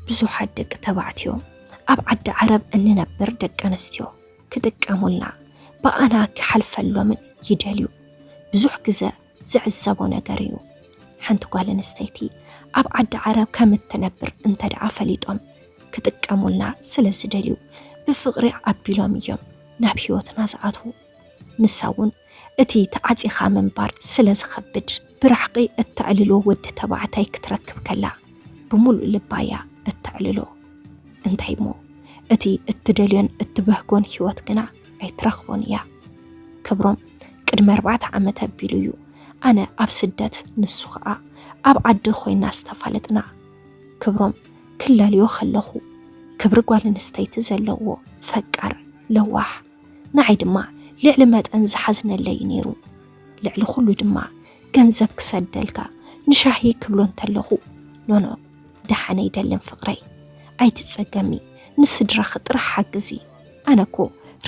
ብዙሓት ደቂ ተባዕትዮ ኣብ ዓዲ ዓረብ እንነብር ደቂ ኣንስትዮ ክጥቀሙልና፣ ብኣና ክሓልፈሎምን ይደልዩ። ብዙሕ ግዘ ዝዕዘቦ ነገር እዩ። ሓንቲ ጓል ኣንስተይቲ ኣብ ዓዲ ዓረብ ከም እትነብር እንተ ደኣ ፈሊጦም ክጥቀሙልና ስለ ዝደልዩ ብፍቕሪ ኣቢሎም እዮም ናብ ህይወትና ዝኣትዉ። ንሳ እውን እቲ ተዓጺኻ ምንባር ስለ ዝኸብድ ብራሕቒ እተዕልሎ ወዲ ተባዕታይ ክትረክብ ከላ ብምሉእ ልባ እያ እተዕልሎ። እንታይ እሞ እቲ እትደልዮን እትበህጎን ህይወት ግና ኣይትረኽቦን እያ። ክብሮም ቅድሚ ኣርባዕተ ዓመት ኣቢሉ እዩ ኣነ ኣብ ስደት ንሱ ኸኣ ኣብ ዓዲ ኮይና ዝተፋለጥና። ክብሮም ክላለዮ ከለኹ ክብሪ ጓል ኣንስተይቲ ዘለዎ ፈቃር ለዋህ ንዓይ ድማ ልዕሊ መጠን ዝሓዝነለይ ነይሩ። ልዕሊ ኩሉ ድማ ገንዘብ ክሰደልካ ንሻሂ ክብሎ እንተለኹ ኖኖ ደሓን ኣይደልን ፍቕረይ ኣይትጸገሚ ንስድራኺ ጥራሕ ሓግዚ ኣነ እኮ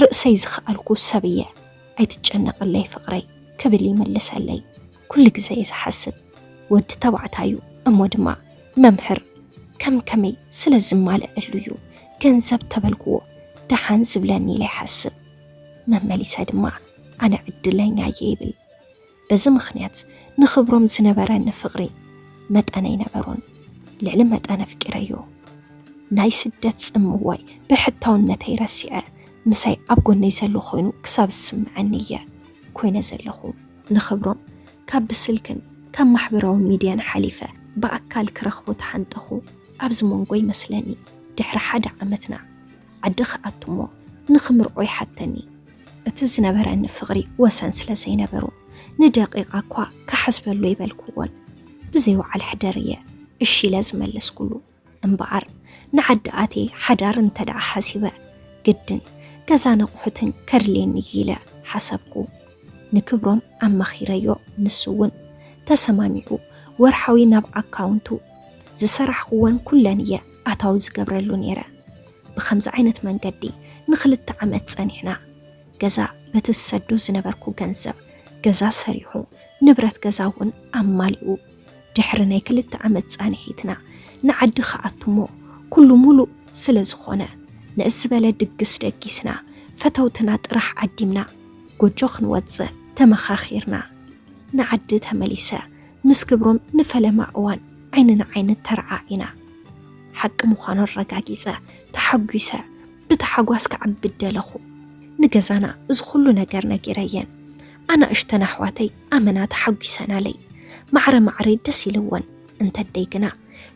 ርእሰይ ዝኸኣልኩ ሰብ እየ ኣይትጨነቕለይ ፍቕረይ ክብል ይምልሰለይ ኩሉ ግዜ እየ ዝሓስብ ወዲ ተባዕታዩ እሞ ድማ መምህር ከም ከመይ ስለ ዝማልኣሉ እዩ ገንዘብ ተበልክዎ ደሓን ዝብለኒ ኢለ ይሓስብ መመሊሰ ድማ ኣነ ዕድለኛ እየ ይብል በዚ ምኽንያት ንኽብሮም ዝነበረኒ ፍቕሪ መጠን ኣይነበሮን ልዕሊ መጠን ኣፍቂረዮ ናይ ስደት ጽምዋይ ብሕታውነተይ ረሲዐ ምሳይ ኣብ ጎነይ ዘሎ ኮይኑ ክሳብ ዝስምዐኒ እየ ኮይነ ዘለኹ ንኽብሮም ካብ ብስልክን ካብ ማሕበራዊ ሚድያን ሓሊፈ ብኣካል ክረኽቦ ተሓንጠኹ ኣብዚ መንጎ ይመስለኒ ድሕሪ ሓደ ዓመትና ዓዲ ክኣቱ እሞ ንኽምርዖ ይሓተኒ እቲ ዝነበረኒ ፍቕሪ ወሰን ስለ ዘይነበሮ ንደቂቓ እኳ ክሓስበሉ ኣይበልክዎን ብዘይ ወዓል ሕደር እየ እሺ ኢለ ዝመለስኩሉ እምበኣር ንዓዲ ኣትየ ሓዳር እንተ ደኣ ሓሲበ ግድን ገዛን ኣቑሑትን ከድልየኒ እዩ ኢለ ሓሰብኩ ንክብሮም ኣማኺረዮ ንሱ እውን ተሰማሚዑ ወርሓዊ ናብ ኣካውንቱ ዝሰራሕኽወን ኩለን እየ ኣታዊ ዝገብረሉ ነይረ ብኸምዚ ዓይነት መንገዲ ንኽልተ ዓመት ጸኒሕና ገዛ በቲ ዝሰዶ ዝነበርኩ ገንዘብ ገዛ ሰሪሑ ንብረት ገዛ እውን ኣማሊኡ ድሕሪ ናይ ክልተ ዓመት ጻንሒትና ንዓዲ ክኣቱ እሞ ኩሉ ሙሉእ ስለ ዝኾነ ንእስ ዝበለ ድግስ ደጊስና ፈተውትና ጥራሕ ዓዲምና ጎጆ ክንወጽእ ተመኻኺርና ንዓዲ ተመሊሰ ምስ ክብሮም ንፈለማ እዋን ዓይኒ ንዓይኒ ተረዓዒና ሓቂ ምዃኑ ኣረጋጊጸ ተሓጒሰ ብታሓጓስ ክዓቢ ደለኹ ንገዛና እዚ ኩሉ ነገር ነጊረየን ኣናእሽተን ኣሕዋተይ ኣመና ተሓጒሰናለይ ማዕረ ማዕረ ደስ ኢልወን እንተ ኣደይ ግና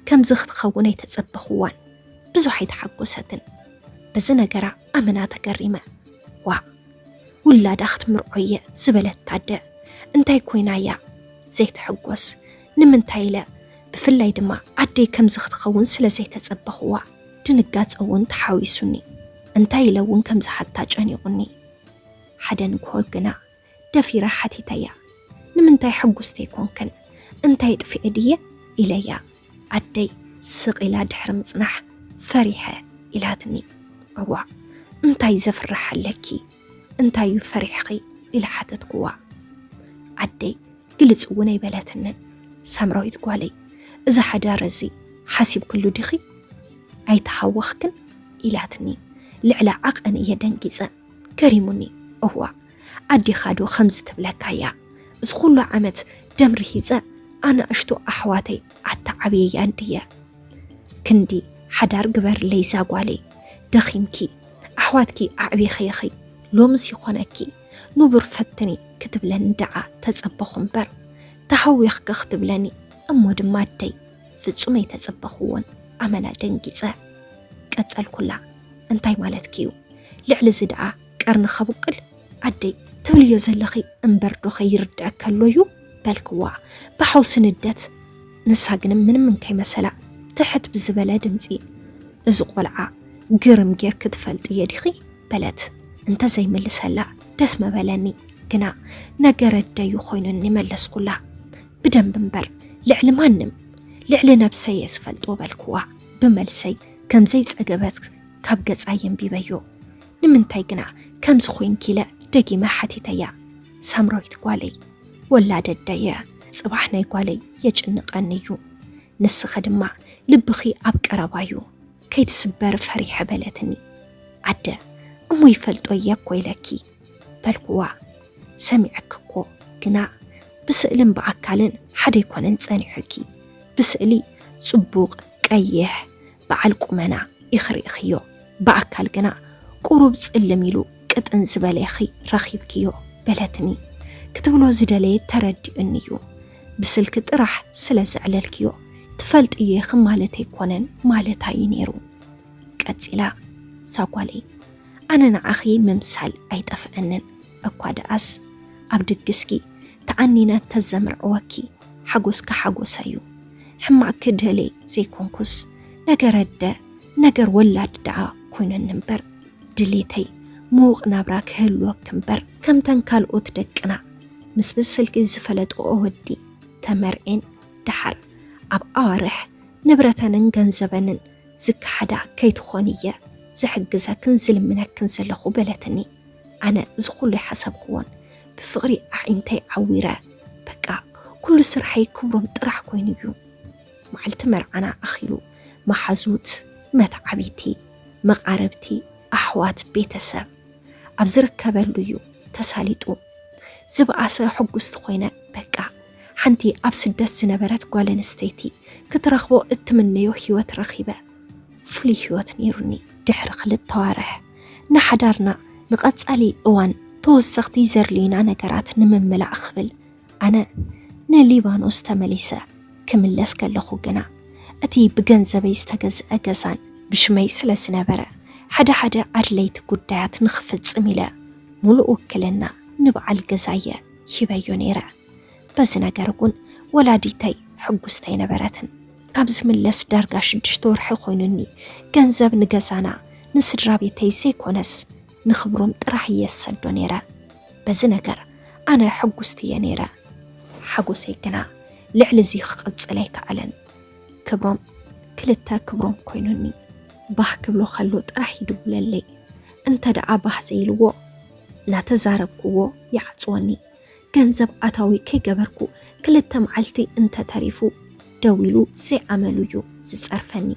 ከምዚ ክትኸውን ኣይተጸበኽዋን ብዙሕ ኣይተሓጎሰትን በዚ ነገራ ኣመና ተገሪመ ዋእ ውላዳ ክትምርዖ እየ ዝበለት ኣደ እንታይ ኮይና እያ ዘይትሕጎስ ንምንታይ ኢለ ብፍላይ ድማ ኣደይ ከምዚ ክትኸውን ስለ ዘይተጸበኽዋ ድንጋጸ እውን ተሓዊሱኒ እንታይ ኢለ እውን ከም ዝሓታ ጨኒቑኒ ሓደ ንግሆ ግና ደፊረ ሓቲተያ ንምንታይ ሕጉስቲ ኣይኮንክን እንታይ ጥፍኤ ድየ ኢለያ ኣደይ ስቕ ኢላ ድሕሪ ምጽናሕ ፈሪሐ ኢላትኒ እዋእ እንታይ ዘፍርሕ ኣለኪ እንታይ እዩ ፈሪሕኺ ኢለ ሓተትክዋ ኣደይ ግልጽ እውን ኣይበለትንን ሳምራዊት ጓለይ እዚ ሓዳር እዚ ሓሲብክሉ ዲኺ ኣይተሃወኽክን ኢላትኒ ልዕሊ ዓቐን እየ ደንጊጸ ገሪሙኒ እዋ ኣዴኻ ዶ ከምዚ ትብለካ እያ እዚ ኩሉ ዓመት ደም ርሂጸ ኣናእሽቱ ኣሕዋተይ ኣተዓብየያ እንድየ ክንዲ ሓዳር ግበርለይ ዛጓለይ ደኺምኪ ኣሕዋትኪ ኣዕቢኺ ኢኺ ሎምስ ይኾነኪ ንቡር ፈትኒ ክትብለኒ ደኣ ተጸበኹ እምበር ተሃዊኽኪ ክትብለኒ እሞ ድማ ኣደይ ፍጹም ኣይተጸበኽዎን ኣመና ደንጊጸ ቀጸልኩላ እንታይ ማለትኪ እዩ ልዕሊ እዚ ደኣ ቀርኒ ከብቁል ኣደይ ትብልዮ ዘለኺ እምበር ዶ ከይርድኣኪ ኣሎ እዩ በልክዋ ብሓውሲ ንደት ንሳ ግን ምንም እንከይመሰላ ትሕት ብዝበለ ድምጺ እዚ ቆልዓ ግርም ጌርኪ ትፈልጥዮ ዲኺ በለት እንተዘይምልሰላ ደስ ምበለኒ ግና ነገር ኣደዩ ኮይኑኒ መለስኩላ ብደንቢ እምበር ልዕሊ ማንም ልዕሊ ነብሰይ እየ ዝፈልጦ በልክዋ ብመልሰይ ከምዘይጸገበት ካብ ገጻ የንቢበዮ ንምንታይ ግና ከምዚ ኮይንኪ ኢለ ደጊመ ሓቲተያ ሳምራዊት ጓለይ ወላድ ኣደየ ጽባሕ ናይ ጓለይ የጭንቐኒ እዩ ንስኺ ድማ ልብኺ ኣብ ቀረባዩ፣ ከይትስበር ፈሪሐ በለትኒ። ኣደ፣ እሞ ይፈልጦ እየ እኮ ኢለኪ በልኩዋ። ሰሚዐኪ እኮ፣ ግና ብስእልን ብኣካልን ሓደ ኣይኮነን ጸኒሑኪ። ብስእሊ ጽቡቕ ቀይሕ በዓል ቁመና ኢኺ ርኢኽዮ፣ ብኣካል ግና ቁሩብ ጽልም ኢሉ ቅጥን ዝበለ ኢኺ ረኺብክዮ በለትኒ። ክትብሎ ዝደለየት ተረዲኡኒ እዩ። ብስልኪ ጥራሕ ስለ ዘዕለልክዮ ትፈልጥዮ ኢኺ ማለት ኣይኮነን ማለታ እዩ ነይሩ። ቀጺላ፣ ሳጓለይ፣ ኣነ ንዓኺ ምምሳል ኣይጠፍአንን። እኳ ደኣስ ኣብ ድግስኪ ተኣኒነ እንተዘምርዕወኪ ሓጎስኪ ሓጎሰይ እዩ። ሕማቕኪ ደልየ ዘይኮንኩስ፣ ነገር ኣደ ነገር ወላድ ደኣ ኮይኑኒ እምበር፣ ድሌተይ ምዉቕ ናብራ ክህልወኪ እምበር፣ ከምተን ካልኦት ደቅና ምስ ብስልኪ ዝፈለጥኦ ወዲ ተመርዕየን ደሓር ኣብ ኣዋርሕ ንብረተንን ገንዘበንን ዝከሓዳ ከይትኾኒ እየ ዝሕግዘክን ዝልምነክን ዘለኹ በለትኒ። ኣነ እዚ ኩሉ ኣይሓሰብክዎን፣ ብፍቕሪ ኣዒንተይ ዓዊረ። በቃ ኩሉ ስርሐይ ክብሮም ጥራሕ ኮይኑ እዩ። መዓልቲ መርዓና ኣኺሉ፣ መሓዙት፣ መተዓቢቲ፣ መቓርብቲ፣ ኣሕዋት፣ ቤተሰብ ኣብ ዝርከበሉ እዩ ተሳሊጡ። ዝበኣሰ ሕጉስቲ ኮይነ። በቃ ሓንቲ ኣብ ስደት ዝነበረት ጓል ኣንስተይቲ ክትረኽቦ እትምነዮ ህይወት ረኺበ። ፍሉይ ህይወት ነይሩኒ። ድሕሪ ክልተ ኣዋርሕ ንሓዳርና ንቐጻሊ እዋን ተወሰኽቲ ዘድልዩና ነገራት ንምምላእ ክብል ኣነ ንሊባኖስ ተመሊሰ። ክምለስ ከለኹ ግና እቲ ብገንዘበይ ዝተገዝአ ገዛን ብሽመይ ስለ ዝነበረ፣ ሓደ ሓደ ኣድለይቲ ጉዳያት ንኽፍጽም ኢለ፣ ሙሉእ ውክልና ንበዓል ገዛየ ሂበዮ ነይረ። በዚ ነገር እውን ወላዲተይ ሕጉስቲ ኣይነበረትን። ካብ ዝምለስ ዳርጋ ሽዱሽተ ወርሒ ኮይኑኒ። ገንዘብ ንገዛና፣ ንስድራ ቤተይ ዘይኮነስ ንክብሮም ጥራሕ እየ ዝሰዶ ነይረ። በዚ ነገር ኣነ ሕጉስቲ እየ ነይረ። ሓጎሰይ ግና ልዕሊ እዚ ክቕጽል ኣይከኣለን። ክብሮም፣ ክልተ ክብሮም ኮይኑኒ። ባህ ክብሎ ከሎ ጥራሕ ይድውለለይ። እንተ ደኣ ባህ ዘይልዎ፣ እናተዛረብክዎ ይዓጽወኒ። ገንዘብ ኣታዊ ከይገበርኩ ክልተ መዓልቲ እንተተሪፉ ደው ኢሉ ዘይኣመሉ እዩ ዝጸርፈኒ።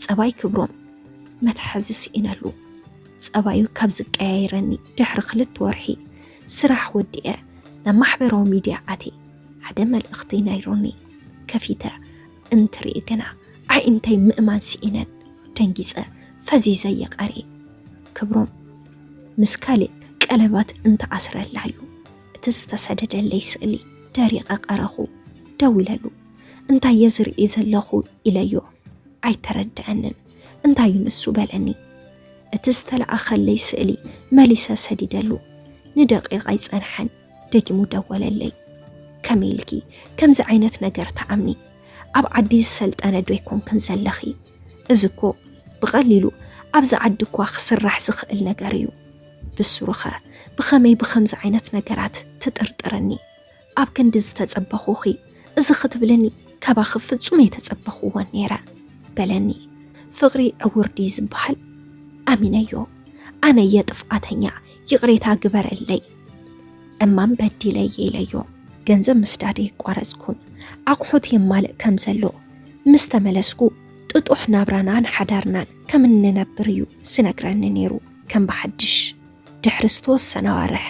ጸባይ ክብሮም መትሓዚ ስኢነሉ። ጸባዩ ካብ ዝቀያየረኒ ድሕሪ ክልተ ወርሒ ስራሕ ወዲኤ ናብ ማሕበራዊ ሚድያ ኣትየ ሓደ መልእኽቲ ነይሩኒ። ከፊተ እንትርኢ ግና ኣዒንተይ ምእማን ስኢነን። ደንጊጸ ፈዚዘ የቐርየ። ክብሮም ምስ ካልእ ቀለባት እንተኣስረላ እዩ። እቲ ዝተሰደደለይ ስእሊ ደሪቐ ቀረኹ። ደው ኢለሉ። እንታይ እየ ዝርኢ ዘለኹ ኢለዮ። ኣይተረድአንን። እንታይ እዩ ንሱ በለኒ። እቲ ዝተለኣኸለይ ስእሊ መሊሰ ሰዲደሉ። ንደቂቕ ኣይጸንሐን ደጊሙ ደወለለይ። ከመይ ኢልኪ ከምዚ ዓይነት ነገር ትኣምኒ? ኣብ ዓዲ ዝሰልጠነ ዶ ኣይኮንክን ዘለኺ? እዚ እኮ ብቐሊሉ ኣብዚ ዓዲ እኳ ክስራሕ ዝኽእል ነገር እዩ። ብስሩኸ ብኸመይ ብኸምዚ ዓይነት ነገራት ትጥርጥርኒ? ኣብ ክንዲ ዝተጸበኹኺ እዚ ክትብልኒ ካባኺ ፍጹም ኣይተጸበኽዎን ነይረ በለኒ። ፍቕሪ ዕውር ድዩ ዝበሃል? ኣሚነዮ። ኣነ እየ ጥፍኣተኛ፣ ይቕሬታ ግበረለይ። እማን በዲለ እየ ኢለዮ። ገንዘብ ምስዳድ የቋረጽኩን ኣቑሑት የማልእ ከም ዘሎ ምስ ተመለስኩ ጥጡሕ ናብራናን ሓዳርናን ከም እንነብር እዩ ዝነግረኒ ነይሩ። ከም ብሓድሽ ድሕሪ ዝተወሰነ ኣዋርሕ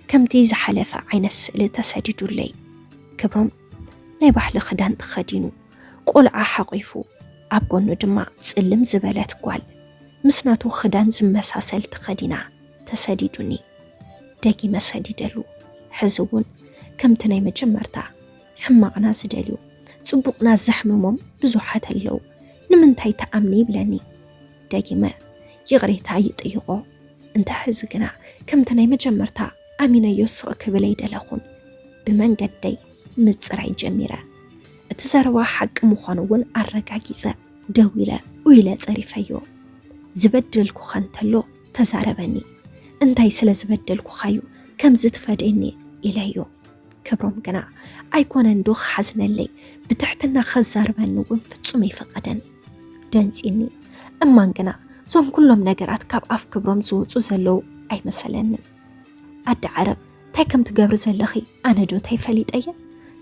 ከምቲ ዝሓለፈ ዓይነት ስእሊ ተሰዲዱለይ። ክብሮም ናይ ባህሊ ክዳን ተኸዲኑ ቆልዓ ሓቒፉ ኣብ ጎኑ ድማ ጽልም ዝበለት ጓል ምስ ናቱ ክዳን ዝመሳሰል ተኸዲና ተሰዲዱኒ። ደጊመ ሰዲደሉ። ሕዚ እውን ከምቲ ናይ መጀመርታ ሕማቕና ዝደልዩ ጽቡቕና ዘሕምሞም ብዙሓት ኣለዉ። ንምንታይ ትኣምኒ ይብለኒ። ደጊመ ይቕሬታ ይጥይቖ። እንተ ሕዚ ግና ከምቲ ናይ መጀመርታ ኣሚነዮ ስቕ ክብል ኣይደለኹን። ብመንገደይ ምጽራይ ጀሚረ። እቲ ዘረባ ሓቂ ምዃኑ እውን ኣረጋጊጸ። ደው ኢለ ውኢለ ጸሪፈዮ። ዝበደልኩኻ እንተሎ ተዛረበኒ። እንታይ ስለ ዝበደልኩኻዩ ከምዚ ትፈድየኒ ኢለዮ። ክብሮም ግና ኣይኮነን ዶ ክሓዝነለይ፣ ብትሕትና ከዛርበኒ እውን ፍጹም ኣይፈቐደን። ደንጺኒ። እማን ግና እዞም ኩሎም ነገራት ካብ ኣፍ ክብሮም ዝወጹ ዘለዉ ኣይመሰለንን። ኣደ ዓረብ፣ እንታይ ከም ትገብሪ ዘለኺ ኣነ ዶ እንታይ ፈሊጠየ?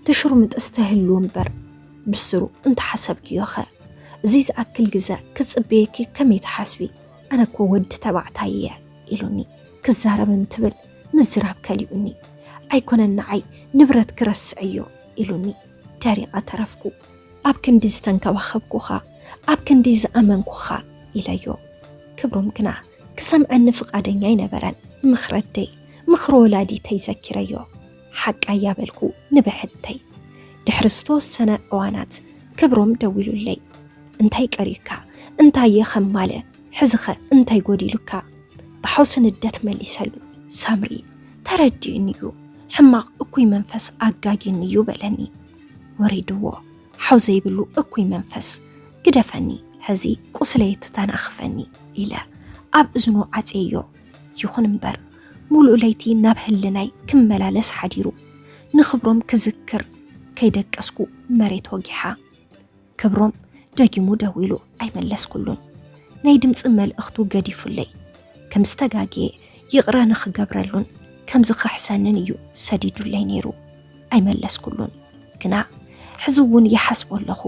ትሽርምጥስ ትህሉ እምበር፣ ብስሩ እንተሓሰብክዮ ኸ? እዚ ዝኣክል ግዘ ክጽበየኪ ከመይ ትሓስቢ? ኣነ እኮ ወዲ ተባዕታይ እየ ኢሉኒ። ክዛረብ እንትብል ምዝራብ ከሊኡኒ። ኣይኮነን ንዓይ ንብረት ክረስዕዮ ኢሉኒ። ደሪቐ ተረፍኩ። ኣብ ክንዲ ዝተንከባኸብኩኻ፣ ኣብ ክንዲ ዝኣመንኩኻ ኢለዮ። ክብሮም ግና ክሰምዐኒ ፍቓደኛ ኣይነበረን። ምኽሪ ኣደይ፣ ምኽሪ ወላዲተይ ዘኪረዮ። ሓቃ እያ በልኩ ንብሕተይ። ድሕሪ ዝተወሰነ እዋናት ክብሮም ደዊሉለይ። እንታይ ቀሪካ? እንታይ እየ ከማለ? ሕዚኸ እንታይ ጎዲሉካ? ብሓውሲ ንደት መሊሰሉ። ሳምሪ፣ ተረዲኡኒ እዩ። ሕማቕ እኩይ መንፈስ ኣጋጊኒ እዩ በለኒ። ወሪድዎ። ሓው ዘይብሉ እኩይ መንፈስ ግደፈኒ። ሕዚ ቁስለይ ትተናኽፈኒ ኢለ ኣብ እዝኑ ዓጽየዮ። ይኹን እምበር፣ ሙሉእ ለይቲ ናብ ህልናይ ክመላለስ ሓዲሩ። ንክብሮም ክዝክር ከይደቀስኩ መሬት ወጊሓ። ክብሮም ደጊሙ ደዊሉ ኣይመለስኩሉን። ናይ ድምፂ መልእኽቱ ገዲፉለይ። ከም ዝተጋግየ ይቕረ ንኽገብረሉን ከም ዝኸሕሰንን እዩ ሰዲዱለይ ነይሩ። ኣይመለስኩሉን። ግና ሕዚ እውን ይሓስቦ ኣለኹ።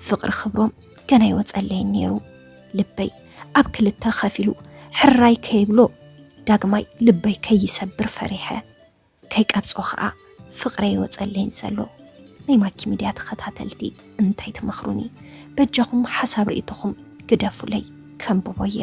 ፍቕሪ ክብሮም ገና ይወፀለይን ነይሩ። ልበይ ኣብ ክልተ ከፊሉ ሕራይ ከይብሎ ዳግማይ ልበይ ከይሰብር ፈሪሐ። ከይቀብጾ ኸኣ ፍቕረይ ይወጸለይን ዘሎ። ናይ ማኪ ሚድያ ተኸታተልቲ እንታይ ትመኽሩኒ? በጃኹም ሓሳብ ርእይቶኹም ግደፉለይ፣ ከንብቦ እየ።